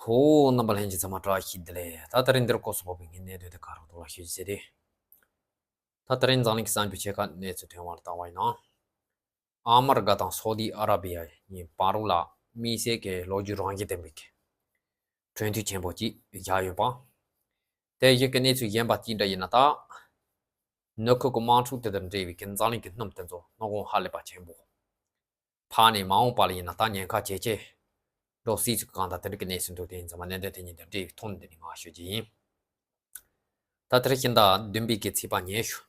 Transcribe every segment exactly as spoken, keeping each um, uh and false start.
བོད་རྣམ་པ་ལྷན་རྒྱས་ཚང་མ་བཀྲ་ཤིས་བདེ་ལེགས། ད་ད་རིང་འདིར་སྐོར་སོགས་པའི་ངའི་གནད་དོན་དེ་ག་རང་ཐོག་ལ་ཤོད་ཟེར་ཏེ། ད་ད་རིང་འཛམ་གླིང་གི་གསར་འགྱུར་ཆེ་ཁག་གནས་ཚུལ་ཐོན་བར་བལྟ་བ་ཡིན་ན། ཨ་མི་རི་ཀ་དང་སོ་ཏི་ཨ་ར་བི་ཡ་གཉིས་བར་ལ་དམིགས་བསལ་གྱི་ལོ་རྒྱུས་རང་བཞིན་ལྡན་པའི་གྲོས་མཐུན་ཆེན་པོ་ཅིག་བཞག་ཡོད་པ། དེ་བཞིན་གྱི་གནས་ཚུལ་གཞན་པ་གཅིག་འདྲ་ཡིན་ན། ད་ནུབ་ཁུལ་གྱི་དམག་འཁྲུག་དེ་དང་འབྲེལ་བའི་གི་འཛམ་གླིང་གི་སྣུམ་དེ་ཚོ་སྣུམ་གོང་ཧ་ལས་པ་ཆེན་པོ། ཕར་ནས་མ་འོངས་པ་ལ་ཡིན་ན་ད་ཉེན་ཁ་ཇེ་ཆེ་འགྲོ་སྲིད་ཚུལ་གང་དང་དེ་འདྲ་གི་གནས་ཚུལ་འདུག་དེ་ཡིན་ཙང་མ་གནད་དོན་དེ་གཉིས་དང་འབྲེལ་བའི་ཐོག་ནས་འདི་ནས་ངས་ཞུ་རྒྱུ་ཡིན། ད་དེར་ཕྱི་ཟླ་བདུན་པའི་གི་ཚེས་པ་ཉི་ཤུ་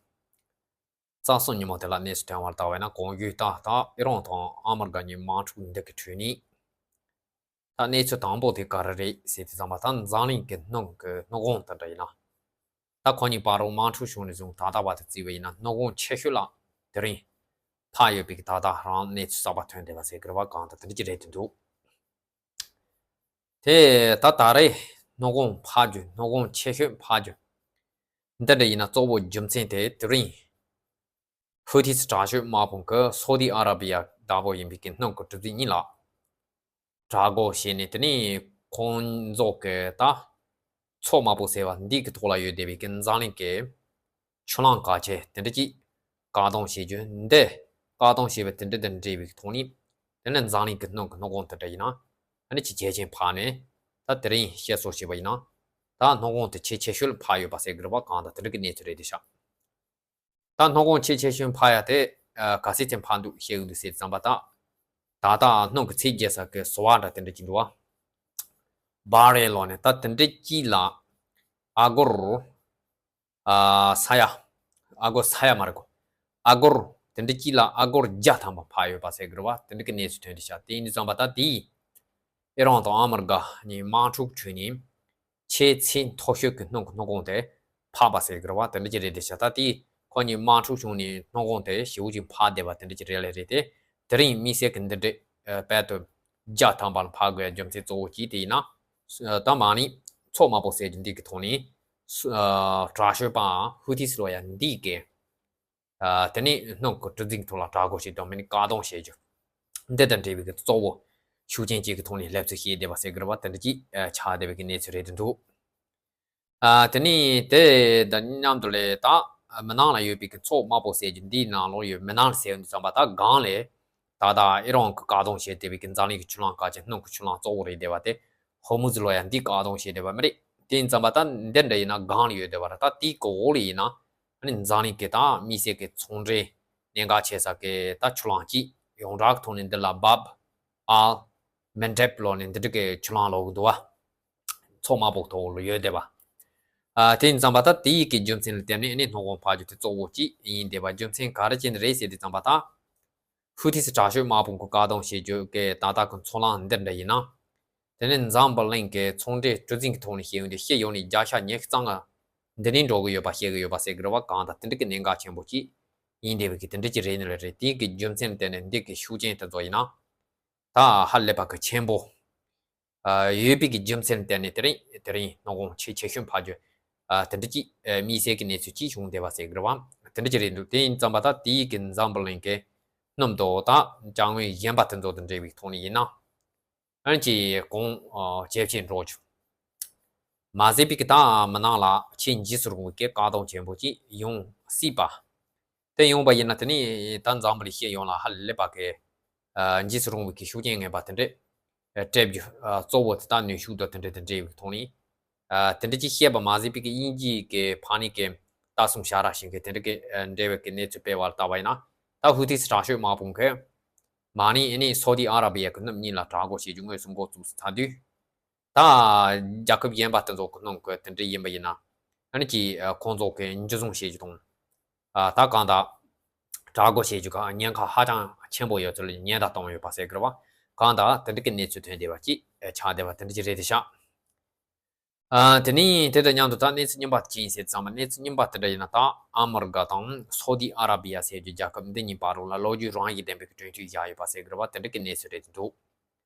རྩ་གསུམ་ཉིན་མོ་དེ་ལ་གནས་ཚུལ་ཐོན་བར་བལྟ་བས་ན། གོང་ཞུས་ལྟར་ད་ཨི་རན་དང་ཨ་མི་རི་ཀ་གཉིས་དམག་འཁྲུག་འདི་གི་ཁྲོད་ནས། ད་གནས་ཚུལ་དང་པོ་དེ་ག་རེ་རེད་ཟེར་དུས་ཙམ་པ། ད་འཛམ་གླིང་གི་སྣུམ་གི་སྣུམ་གོང་དེ་འདྲ་ཡིན་ན། ད་ཁོ་གཉིས་བར་རུ་དམག་འཁྲུག་བྱུང་ནས་བཟུང་ད་ལྟ་བར་དུ་བརྩིས་པ་ཡིན་ན་སྣུམ་གོང་ཆེ་ཤོས་ལ་དེ་རིང་འཕར་ཡོད་པའི་ད་ལྟ་རང་གནས་ཚུལ་གསར་པ་ཐོན་བསྡད་པ་ཟེར་དགོས་རེད་པ། གང་ལྟར་དེ་འདྲ་ཅིག་རེད་དེ་འདུག་དེ་ད་ད་རེས་སྣུམ་གོང་འཕར་རྒྱུ། སྣུམ་གོང་ཆེ་ཤོས་འཕར་རྒྱུ་འདི་འདྲ་ཡིན་ན་གཙོ་བོ་རྒྱུ་མཚན་དེ་དེ་རིང་ཧུ་ཐིས་དྲག་སྤྱོད་དམག་དཔུང་གིས་སོ་ཏི་ཨ་ར་བི་ཡ་བདག་པོ་ཡིན་པའི་གི་སྣུམ་གྱི་གྲུ་གཟིངས་གཉིས་ལ་དྲག་རྒོལ་བྱས་ནས། དེ་ནས་ཁོང་ཚོ་གི་ད་མཚོ་དམར་པོ་ཟེར་བ་འདི་གི་ཐོག་ལ་ཡོད་བསྡད་པའི་གི་འཛམ་གླིང་གི་ཆུ་རླངས་གལ་ཆེ་དེ་འདྲ་ཅིག་བཀག་སྡོམ་བྱེད་རྒྱུ་འདི། བཀག་སྡོམ་བྱས་པ་དེ་འདྲ་དང་འབྲེལ་བའི་ཐོག་ནས། དེ་ནས་འཛམ་གླིང་གི་སྣུམ་གི་སྣུམ་གོང་དེ་འདྲ་ཡིན་ན་ཨ་ནི་ཅིག་ཇེ་ཆེར་འཕར་ནས། ད་དེ་རིང་བཤད་སྲོལ་བྱས་པ་ཡིན་ན། ད་སྣུམ་གོང་དེ་ཆེས་ཆེ་ཤོས་ལ་འཕར་ཡོད་པ་ཟེར་དགོས་རེད་པ། གང་ལྟར་དེ་འདྲ་གི་གནས་ཚུལ་རེད་དེ་ཤག་ད་སྣུམ་གོང་ཆེས་ཆེ་ཤོས་འཕར་ཡ་དེ་ཨ་ག་ཚད་ཅིག་འཕར་འདུག་བཤད་ཀྱི་འདུག་ཟེར་དུས་ཙམ་པ། ད་ད་ལྟ་སྣུམ་གྱི་ཚད་རྒྱས་ས་གི་ཟུར་པ་འདྲ་དེ་འདྲ་ཅིག་འདུག་པ། བར་རེལ་ལབ་ནས་ད་དེ་འདྲ་ཅིག་ལ་ཨ་སྒོར་ཨ་ས་ཡ། ཨ་སྒོར་ས་ཡ་མ་རེད་གོ། ཨ་སྒོར་དེ་འདྲ་ཅིག་ལ་ཨ་སྒོར་བརྒྱ་ཐམ་པ་འཕར་ཡོད་པ་ཟེར་གི་རེད་པ། དེ་འདྲ་གི་གནས་ཚུལ་ཐོན་བསྡད་ཤག་དེ་ཡིན་དུས་ཙམ་པ་ད་དེ་ཨི་རན་དང་ཨ་མི་རི་ཀ་གཉིས་དམག་འཁྲུག་ཁྲོད་ནས་ཆེས་ཚད་མཐོ་ཤོས་ཀྱི་སྣུམ་གྱི་སྣུམ་གོང་དེ་འཕར་བ་ཟེར་གི་རེད་པ། དེ་འདྲ་ཅིག་རེད་བསྡད་ཤག་ད་དེ་ཁོ་གཉིས་དམག་འཁྲུག་བྱུང་ནས་སྣུམ་གོང་དེ་ཞེ་པོ་ཅིག་འཕར་བསྡད་པ་དེ་འདྲ་ཅིག་རེད་ལེ་རེད་དེ། དེ་རིང་དམིགས་བསལ་གྱི་འདི་འདྲ་ཨ་དཔལ་དུ་བརྒྱ་ཐམ་པ་ལ་འཕར་དགོས་ཡ་རྒྱུ་མཚན་གཙོ་བོ་གཅིག་དེ་ཡིན་ན། ཨ་ད་མ་ནི་མཚོ་དམར་པོ་ཟེར་རྒྱུ་འདི་གི་ཐོག་ནས་ཨ་དྲག་སྤྱོད་པ་ཧུ་ཐིས་ལབ་ཡ་འདི་གི་ཨ་དེ་ནས་སྣུམ་གྱི་གྲུ་གཟིངས་ཐོག་ལ་དྲག་རྒོལ་བྱེད་དང་མིན་ན་བཀག་སྡོམ་བྱེད་རྒྱུ་འདི་དང་འབྲེལ་བའི་གི་གཙོ་བོ་ཤུགས་རྐྱེན་གཅིག་གི་ཐོག་ནས་སླེབས་ཚུལ་བཤད་བསྡད་པ་ཟེར་གི་རེད་པ། དེ་འདྲ་ཅིག་ཨ་ཆགས་བསྡད་པའི་གི་གནས་ཚུལ་རེད་དེ་འདུག་ཨ་དེ་ནས་དེ་དང་མཉམ་དུ་ལས་ད་མི་ནང་ལ་ཡོད་པའི་གི་མཚོ་དམར་པོ་ཟེར་རྒྱུ་འདིའི་ནང་ལོགས་ཡོད། མི་ནང་ཟེར་དུས་ཙམ་པ་ད་སྒང་ལས། ད་ལྟ་ཨི་རན་གྱིས་བཀག་སྡོམ་བྱས་བསྡད་པའི་གི་འཛམ་གླིང་གི་ཆུ་ལྷན་གལ་ཆེ་སྣུམ་གྱི་ཆུ་ལྷན་གཙོ་བོ་རེད་བསྡད་པ་དེ་ཧོར་མུ་ཛི་ལབ་ཡ་འདི་བཀག་སྡོམ་བྱས་བསྡད་པ་མ་རེད། དེ་ཡིན་ཙམ་པ་ད་འདི་འདྲ་ཡིན་ན་སྒང་ལ་ཡོད་བསྡད་པ་རེད། ད་དེའི་གི་འོག་ལ་ཡིན་ན་ཨ་ནི་འཛམ་གླིང་གི་ད་དམིགས་བསལ་གྱི་ཚོང་འབྲེལ་གནད་འགག་ཆེ་ས་གི་ད་ཆུ་ལྷན་གཅིག་ཡོངས་གྲགས་ཀྱི་ཐོག་ནས་འདི་ལ་བཱབ་ཨལ་མན་དེབ་ལབ་ནས་འདི་འདྲ་གི་ཆུ་ལྷན་ལབ་གི་འདུག་པ། མཚོ་དམར་པོ་ཐོག་ལ་ཡོད་བསྡད་པ། ཨ་དེ་ཡིན་ཙམ་པ་ད་དེའི་གི་རྒྱུ་མཚན་ལ་བརྟེན་ནས་ཨ་ནི་སྣུམ་གོང་འཕར་རྒྱུ་དེ་གཙོ་བོ་གཅིག་ཡིན་བསྡད་པ། རྒྱུ་མཚན་ག་རེ་བྱས་ནས་རེད་ཟེར་དུས་ཙམ་པ་ད་ཧུ་ཐིས་དྲག་སྤྱོད་དམག་དཔུང་གིས་བཀག་སྡོམ་བྱེད་རྒྱུ་གི་ད་ལྟ་གི་མཚོ་ལྷན་འདི་འདྲ་ཡིན་ན། དེ་ནས་འཛམ་བུ་གླིང་གི་ཚོང་འབྲེལ་གྲུ་གཟིངས་ཀྱི་ཐོག་ནས་བཤད་ཡོང་དུས་སྤྱི་ཡོངས་ནས་བརྒྱ་ཆ་ཉི་ཤུ་རྩ་ལྔ་འདི་ནས་འགྲོ་གི་ཡོད་པ་བཤད་གི་ཡོད་པ་ཟེར་གི་རེད་པ། གང་ལྟར་དེ་འདྲ་གི་གནད་འགག་ཆེན་པོ་གཅིག་ཡིན་བསྡད་པའི་གི་དེ་འདྲ་ཅིག་རེད་ནི་ལ་རེད། དེའི་གི་རྒྱུ་མཚན་ལ་བརྟེན་ནས་འདི་གི་ཤུགས་རྐྱེན་དེ་ཚོ་ཡིན་ན་ད་ཧ་ལས་པ་གི་ཆེན་པོ་ཨ་ཡོད་པའི་གི་རྒྱུ་མཚན་ལ་བརྟེན་ནས་དེ་རིང་དེ་རིང་སྣུམ་གོང་ཆེས་ཆེ་ཤོས་འཕར་རྒྱུ་ཨ་དེ་འདྲ་ཅིག་ཨ་དམིགས་བསལ་གི་གནས་ཚུལ་ཅིག་བྱུང་བསྡད་པ་ཟེར་གི་རེད་པ། དེ་འདྲ་ཅིག་རེད་འདུག་དེ་ཡིན་ཙམ་པ་ད་དེའི་གི་འཛམ་བུ་གླིང་གི་སྣུམ་དང་ད་ཅ་དངོས་གཞན་པ་དེ་ཚོ་དང་འབྲེལ་བའི་ཐོག་ནས་ཡིན་ན། ཨ་ནི་ཅིག་གོང་ཨ་ཇེ་ཆེར་འགྲོ་རྒྱུ། མ་ཟད་པའི་གི་ད་མི་ནང་ལ་ཆེས་འཇིགས་སུ་རུང་བའི་གི་བཀག་སྡོམ་ཆེན་པོ་ཅིག་ཡོང་སྲིད་པ། དེ་ཡོང་པ་ཡིན་ན་དེ་ནི་ད་འཛམ་བུ་གླིང་སྤྱི་ཡོངས་ལ་ཧ་ལས་པ་གི་ཨ་འཇིགས་སུ་རུང་བའི་གི་ཤུགས་རྐྱེན་ངན་པ་དེ་འདྲས་ཨ་སྤྲད་རྒྱུ་ཨ་གཙོ་བོ་དེ་ད་ནུས་ཤུགས་དང་དེ་འདྲས་དེ་འདྲས་ཡོད་པའི་ཐོག་ནས། ཨ་དེ་འདྲ་ཅིག་བཤད་པ་མ་ཟད་པའི་གི་དབྱིན་ཇིའི་གི་ཕ་ནི་གི་ལྟ་སྲུང་བྱ་ར་ཞིག་གི་དེ་འདྲ་གི་ཨ་འབྲེལ་བའི་གི་གནས་ཚུལ་སྤེལ་བ་ལ་བལྟ་བ་ཡིན་ན། ད་ཧུ་ཐིས་དྲག་སྤྱོད་དམག་དཔུང་གིས་མ་ནི་ཨ་ནི་སོ་ཏི་ཨ་ར་བི་ཡ་གི་སྣུམ་གཉིས་ལ་དྲག་རྒོལ་བྱེད་རྒྱུ་དངོས་སུ་འགོ་བཙུགས་ཚར་དུས། ད་རྒྱལ་ཁབ་གཞན་པ་དེ་ཚོ་གི་སྣུམ་གི་དེ་འདྲ་ཡིན་པ་ཡིན་ན། ཨ་ནི་ཅིག་ཨ་ཁོང་ཚོ་གི་འཇུ་བཟུང་བྱེད་རྒྱུ་དང་། ཨ་ད་གང་ལྟར་དྲག་རྒོལ་བྱེད་རྒྱུ་ག་ཉེན་ཁ་ཧ་ཅང་ཆེན་པོ་ཡོད་ཚུལ་ལ་ཉེན་བརྡ་བཏང་ཡོད་པ་ཟེར་གི་རེད་པ། གང་ལྟར་དེ་འདྲ་གི་གནས་ཚུལ་ཐོན་བསྡད་པ་ཅིག་ཨ་ཆགས་བསྡད་པ་དེ་འདྲ་ཅིག་རེད་དེ་ཤག་ཨ་དེ་ནས་དེ་དང་མཉམ་དུ་ད་གནས་ཚུལ་རྙིང་པ་ཅིག་ཡིན་ཟེར་ཙམ་པ། གནས་ཚུལ་རྙིང་པ་དེ་འདྲ་ཡིན་ན་ད་ཨ་མི་རི་ཀ་དང་སོ་ཏི་ཨ་ར་བི་ཡ་ཟེར་རྒྱུ་རྒྱལ་ཁབ་འདི་གཉིས་བར་ལ་ལོ་རྒྱུས་རང་བཞིན་ལྡན་པའི་གི་གྲོས་མཐུན་བཞག་ཡོད་པ་ཟེར་གི་རེད་པ། དེ་འདྲ་གི་གནས་ཚུལ་རེད་འདུག་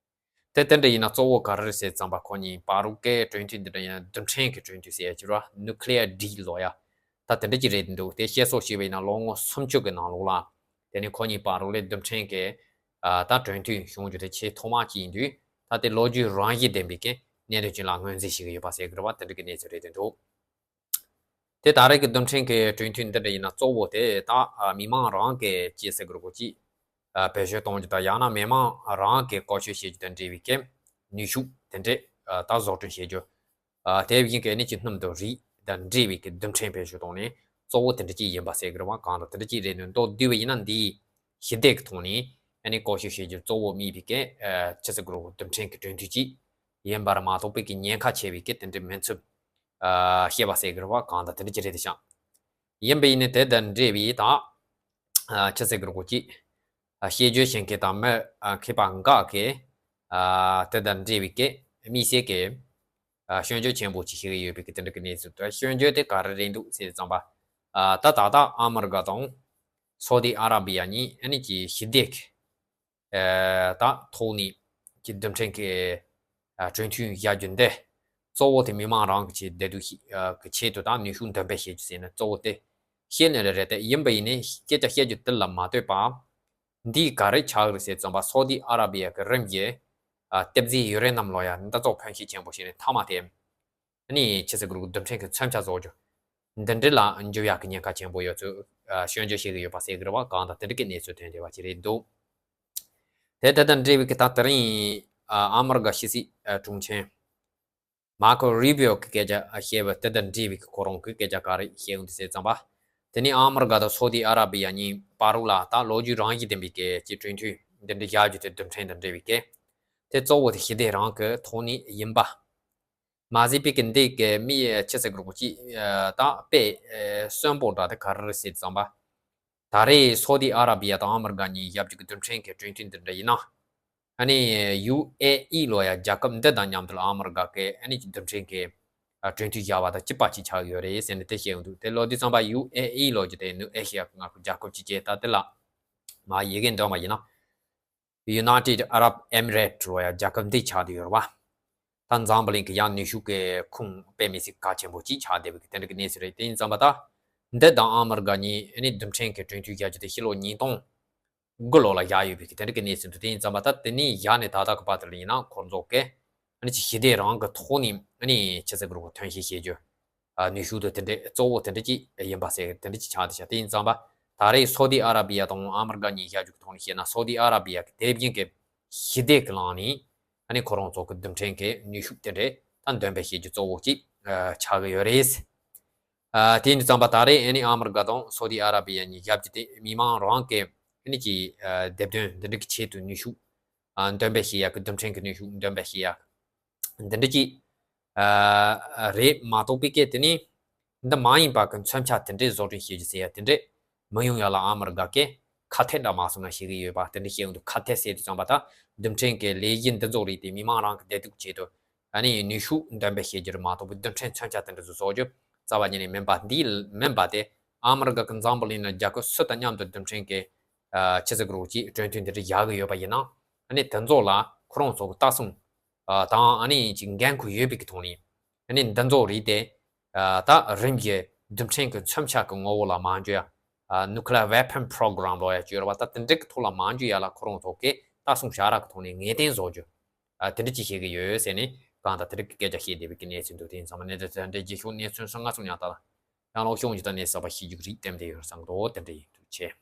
དེ་དེ་འདྲ་ཡིན་ན་གཙོ་བོ་ག་རེ་རེད་ཟེར་ཙམ་པ། ཁོ་གཉིས་བར་གི་གྲོས་མཐུན་འདི་འདྲ་ཡིན་ན་རྡུལ་ཕྲན་གྱི་གྲོས་མཐུན་ཟེར་ཡ་ཅིག་རེད་པ། ནུ་ཁི་ལི་ཡར་ཌི་ལོ་ཡ། ད་དེ་འདྲ་ཅིག་རེད་འདུག་དེ་བཤད་སྲོལ་བྱས་པ་ཡིན་ན་ལོ་ངོ་སུམ་ཅུ་གི་ནང་ལོགས་ལ། དེ་ནས་ཁོ་གཉིས་བར་ལ་རྡུལ་ཕྲན་གྱི་ཨ་ད་གྲོས་མཐུན་བྱུང་རྒྱུ་དེ་ཆེས་ཐོག་མ་ཅིག་ཡིན་དུས། ད་དེ་ལོ་རྒྱུས་རང་བཞིན་ལྡན་པའི་གི་ གནད་དོན་ཅིག་ལ་ངོས་འཛིན་བྱེད་ཀྱི་ཡོད་པ་ཟེར་གི་རེད་བ། དེ་འདྲ་གི་གནས་ཚུལ་རེད་དེ་འདུག་དེ་ད་རེས་ཀྱི་རྡུལ་ཕྲན་གྱི་གྲོས་མཐུན་འདི་འདྲ་ཡིན་ན་གཙོ་བོ་དེ་ད་མི་མང་རང་གི་ཅི་ཟེར་དགོས་རེད་གོ་ཅི། བེད་སྤྱོད་གཏོང་རྒྱུ་དང་ཡང་ན་མི་མང་རང་གི་བཀོལ་སྤྱོད་བྱེད་རྒྱུ་དང་འབྲེལ་བའི་གི་ནུས་ཤུགས་དེ་འདྲས་ད་བཟོ་སྐྲུན་བྱེད་རྒྱུ། དེ་བཞིན་གྱི་ནི་ཅི་སྣུམ་དང་རིགས་དང་འབྲེལ་བའི་གི་རྡུལ་ཕྲན་བེད་སྤྱོད་གཏོང་ནས་གཙོ་བོ་དེ་འདྲ་ཅིག་ཡིན་པ་ཟེར་གི་རེད་བ། གང་ལྟར་དེ་འདྲ་ཅིག་རེད་འདུག་མདོར་བསྡུས་པ་ཡིན་ན་འདིའི་ཞི་བདེ་གི་ཐོག་ནས་ཨ་ནི་བཀོལ་སྤྱོད་བྱེད་རྒྱུ་གཙོ་བོ་དམིགས་པའི་གི་ཆི་ཟེར་དགོས་རེད་གོ་རྡུལ་ཕྲན་གྱི་གྲོས་མཐུན་ཅིག་ཡིན་པར་མ་གཏོགས་པའི་གི་ཉེན་ཁ་ཆེ་བའི་གི་དེ་འདྲ་མིན་ཚུལ་བཤད་པ་ཟེར་གི་རེད་བ། གང་ལྟར་དེ་འདྲ་ཅིག་རེད་དེ་ཤག་ཡིན་པ་ཡིན་ནའི་དེ་དང་འབྲེལ་བའི་ད་ཆི་ཟེར་དགོས་རེད་གོ་ཅི། བཤད་རྒྱུ་བྱེད་མཁན་དང་མི་མཁས་པ་འགའ་གིས་དེ་དང་འབྲེལ་བའི་གི་དམིགས་བསལ་གྱི་སྐྱོན་བརྗོད་ཆེན་པོ་ཅིག་བྱེད་ཀྱི་ཡོད་པའི་གི་དེ་འདྲ་གི་གནས་ཚུལ་དང་། སྐྱོན་བརྗོད་དེ་ག་རེ་རེད་འདུག་ཟེར་ཙམ་པ། ད་ད་ལྟ་ཨ་མི་རི་ཀ་དང་སོ་ཏི་ཨ་ར་བི་ཡ་གཉིས་ཨ་ནི་ཀྱི་ཞི་བདེ་གི་ད་ཐོག་ནས་ཀྱི་རྡུལ་ཕྲན་གྱི་གྲོས་མཐུན་བཞག་རྒྱུ་འདི་གཙོ་བོ་དེ་མི་མང་རང་གི་ཆེད་བདེ་སྡུག་གི་ཆེད་དུ་དང་ནུས་ཤུགས་འདོན་སྤེལ་བྱེད་རྒྱུ་ཟེར་ནས་གཙོ་བོ་དེ་བཤད་ནི་རེད་དེ། ཡིན་པ་ཡིན་ནའི་སྐད་ཆ་བཤད་རྒྱུ་དེ་ལ་མ་ལྟོས་པ། འདིས་ག་རེ་ཆགས་རེད་ཟེར་ཙམ་པ། སོ་ཏི་ཨ་ར་བི་ཡ་གི་རིམ་གྱིས་ཨ་ལྟེབ་རྫས་ཡུ་རེ་ནམ་ལོ་ཡ་འདི་ཚོ་ཕོན་སྐྱེད་ཆེན་པོ་བྱས་ནས་མཐའ་མ་དེ་ཨ་ནི་ཆི་ཟེར་དགོས་རེད་གོ་རྡུལ་ཕྲན་གྱི་མཚོན་ཆ་བཟོ་རྒྱུ་འདི་འདྲ་ལ་འགྱུར་ཡག་གི་ཉེན་ཁ་ཆེན་པོ་ཡོད་ཚུལ་ཨ་སྐྱོན་བརྗོད་བྱེད་ཀྱི་ཡོད་པ་ཟེར་གི་རེད་བ། གང་ལྟར་དེ་འདྲ་གི་གནས་ཚུལ་ཐོན་བསྡད་པ་ཅིག་རེད་འདུག་དེ་དེ་དང་འབྲེལ་བའི་གི་ད་དེ་རིང་ཨ་ཨ་མི་རི་ཀ་ཕྱི་སྲིད་ཨ་དྲུང་ཆེན་མར་ཀོ་རུ་བྷི་ཡོ་གི་སྐད་ཆ་བཤད་པ་དེ་དང་འབྲེལ་བའི་གི་ཁོ་རང་གི་སྐད་ཆ་ག་རེ་བཤད་ཡོང་དུས་ཟེར་ཙམ་པ། དེ་ནི་ཨ་མི་རི་ཀ་དང་སོ་ཏི་ཨ་ར་བི་ཡ་གཉིས་བར་ལ་ད་ལོ་རྒྱུས་རང་བཞིན་ལྡན་པའི་གི་ཅིག་གྲོས་མཐུན་འདི་འདྲ་བཞག་རྒྱུ་དེ་རྡུལ་ཕྲན་དང་འབྲེལ་བའི་གི་དེ་གཙོ་བོ་དེ་ཞི་བདེ་རང་གི་ཐོག་ནས་ཡིན་པ། མ་ཟད་པའི་གི་འདི་གི་མི་ཆི་ཟེར་དགོས་རེད་གོ་ཅི། ད་དཔེ་གསོན་པོ་འདྲ་དེ་ག་རེ་རེད་ཟེར་ཙམ་པ། ད་རེས་སོ་ཏི་ཨ་ར་བི་ཡ་དང་ཨ་མི་རི་ཀ་གཉིས་བཞག་རྒྱུ་གི་རྡུལ་ཕྲན་གྱི་གྲོས་མཐུན་འདི་འདྲ་ཡིན་ན། ཨ་ནི་ཡུ་ཨེ་ཨི་ལོ་ཡ་རྒྱལ་ཁབ་འདི་དང་མཉམ་དུ་ལ་ཨ་མི་རི་ཀ་གི་ཨ་ནི་རྡུལ་ཕྲན་གྱི་གྲོས་མཐུན་བཞག་པ་དང་གཅིག་པ་གཅིག་ཆགས་ཡོད་རེད་ཟེར་ནས་དེ་བཤད་ཡོང་འདུག་དེ་ལོ་དུས་ཙམ་པ་ཡུ་ཨེ་ཨི་ལོ་རྒྱུ་དེ་ནུབ་ཨེ་ཤི་ཡ་གི་མངའ་ཁུལ་རྒྱལ་ཁབ་ཅིག་བྱས། ད་དེ་ལ་མ་ཡི་གེ་འདོན་པ་ཡིན་ན། United Arab Emirates ལོ་ཡ་རྒྱལ་ཁབ་འདི་ཆགས་བསྡད་ཡོད་རེད་བ། ད་འཛམ་བུ་གླིང་གི་ཡང་ནུས་ཤུགས་ཀྱི་ཁུངས་དཔེ་མི་སྲིད་གལ་ཆེན་པོ་གཅིག་ཆགས་བསྡད་པའི་དེ་འདྲ་གི་གནས་ཚུལ་རེད། དེ་ཡིན་ཙམ་པ་ད་འདི་དང་ཨ་མི་རི་ཀ་གཉིས་ཨ་ནི་རྡུལ་ཕྲན་གྱི་གྲོས་མཐུན་བཞག་རྒྱུ་དེ་ཕྱི་ལོ་ཉིས་སྟོང་དགུ་ལོ་ལ་བཞག་ཡོད་པའི་དེ་འདྲ་གི་གནས་ཚུལ་འདུག་དེ་ཡིན་ཙམ་པ་ད་དེ་ནས་བཞག་ནས་ད་ལྟ་གི་བར་དུ་ལ་ཡིན་ན་ཁོ་རང་ཚོ་གི་ཨ་ནི་ཅིག་ཞི་བདེ་རང་གི་ཐོག་ནས་ཨ་ནི་ཆི་ཟེར་དགོས་རེད་གོ་ཐོན་སྐྱེད་བྱེད་རྒྱུ། ནུས་ཤུགས་དེ་དེ་འདྲའི་གཙོ་བོ་དེ་འདྲ་ཅིག་ཡིན་པ་ཟེར་དེ་འདྲ་ཅིག་ཆགས་བསྡད་ཤག་དེ་ཡིན་ཙམ་པ་ད་རེས་སོ་ཏི་ཨ་ར་བི་ཡ་དང་ཨ་མི་རི་ཀ་གཉིས་བཞག་རྒྱུ་གི་ཐོག་ནས་བཤད་ན། སོ་ཏི་ཨ་ར་བི་ཡ་གི་དེ་བཞིན་གྱི་ཞི་བདེ་གི་ལམ་ནས་ཨ་ནི་ཁོ་རང་ཚོ་གི་རྡུལ་ཕྲན་གྱི་ནུས་ཤུགས་དེ་འདྲ་ད་འདོན་སྤེལ་བྱེད་རྒྱུ་གཙོ་བོ་ཅིག་ཆགས་ཀྱི་ཡོད་རེད། དེ་ཡིན་ཙམ་པ་ད་རེས་ཨ་ནི་ཨ་མི་རི་ཀ་དང་སོ་ཏི་ཨ་ར་བི་ཡ་གཉིས་བཞག་རྒྱུ་དེ་མི་མང་རང་གི་ཨ་ནི་ཀྱི་སྡེབ་དོན་འདི་འདྲ་གི་ཆེད་དུ་ནུས་ཤུགས་འདོན་སྤེལ་བྱེད་ཡག་གི་རྡུལ་ཕྲན་གྱི་ནུས་ཤུགས་འདོན་སྤེལ་བྱེད་ཡག་འདི་འདྲ་ཅིག་རེད་མ་གཏོགས་པའི་སྐད་དེ་ནི་འདི་མ་ཡིན་པ་གི་མཚོན་ཆ་དེ་འདྲའི་བཟོ་སྐྲུན་བྱེད་རྒྱུ་ཟེར་ཡ་དེ་འདྲས་མི་ཡོང་ཡ་ལ་ཨ་མི་རི་ཀ་གིས་ཁ་གཏད་འདྲ་མ་སོང་ན་བྱེད་ཀྱི་ཡོད་པ་དེ་འདྲ་བཤད་ཡོང་དུས། ཁ་གཏད་ཟེར་དུས་ཙམ་པ་ད་རྡུལ་ཕྲན་གྱི་ལས་གཞི་འདི་ཚོ་རིགས་དེ་མི་མང་རང་གི་བདེ་སྡུག་ཆེད་དུ་ཨ་ནི་ནུས་ཤུགས་འདོན་སྤེལ་བྱེད་རྒྱུ་རེད་མ་གཏོགས་པའི་རྡུལ་ཕྲན་མཚོན་ཆ་དེ་འདྲ་ཚོ་བཟོ་རྒྱུ་རྩ་བ་ཉིད་ནས་མིན་པ། འདི་མིན་པ་དེ་ཨ་མི་རི་ཀ་གི་འཛམ་བུ་གླིང་ན་རྒྱལ་ཁབ་སུ་དང་མཉམ་དུ་རྡུལ་ཕྲན་གྱི་ཆི་ཟེར་དགོས་རེད་གོ་ཅིག་གྲོས་མཐུན་དེ་འདྲ་བཞག་གི་ཡོད་པ་ཡིན་ན། ཨ་ནི་དེ་ཚོ་ལ་ཁོ་རང་ཚོ་གི་ལྟ་སྲུང་དང་ཨ་ནི་ཅིག་འགན་ཁུར་ཡོད་པའི་གི་ཐོག་ནས་ཨ་ནི་འདི་ཚོ་རིགས་དེ་ད་རིམ་གྱིས་རྡུལ་ཕྲན་གྱི་མཚོན་ཆ་གི་ངོ་བོ་ལ་མ་འགྱུར་ཡ། Nuclear Weapon Program ལོ་ཡ་བརྗོད་ར་བ་ད་དེ་འདྲ་གི་ཐོག་ལ་མ་འགྱུར་ཡ་ལ་ཁོ་རང་ཚོ་གི་ལྟ་སྲུང་བྱ་ར་གི་ཐོག་ནས་ངེས་གཏན་བཟོ་རྒྱུ་དེ་འདྲ་ཅིག་བྱེད་ཀྱི་ཡོད་ཟེར་ནས་གང་ལྟར་དེ་འདྲ་གི་སྐད་ཆ་བཤད་བསྡད་པའི་གི་གནས་ཚུལ་འདུག་དེ་ཡིན་ཙང་མ་གནད་དོན་དེ་འདྲ་རྗེས་ཕྱོགས་གནས་ཚུལ་སོང་ང་སོང་ཡང་ད་ལ་ཡང་ལོག་ཤོང་རྒྱུ་དང་གནས་ཚུལ་གསར་པ་ཤེས་རྒྱུ་གི་རིགས་བསྟན་བསྡད་ཡོད་བསམ་གི་འདུག་དེ་འདྲ་ཡིན། ཐུགས་རྗེ་ཆེ།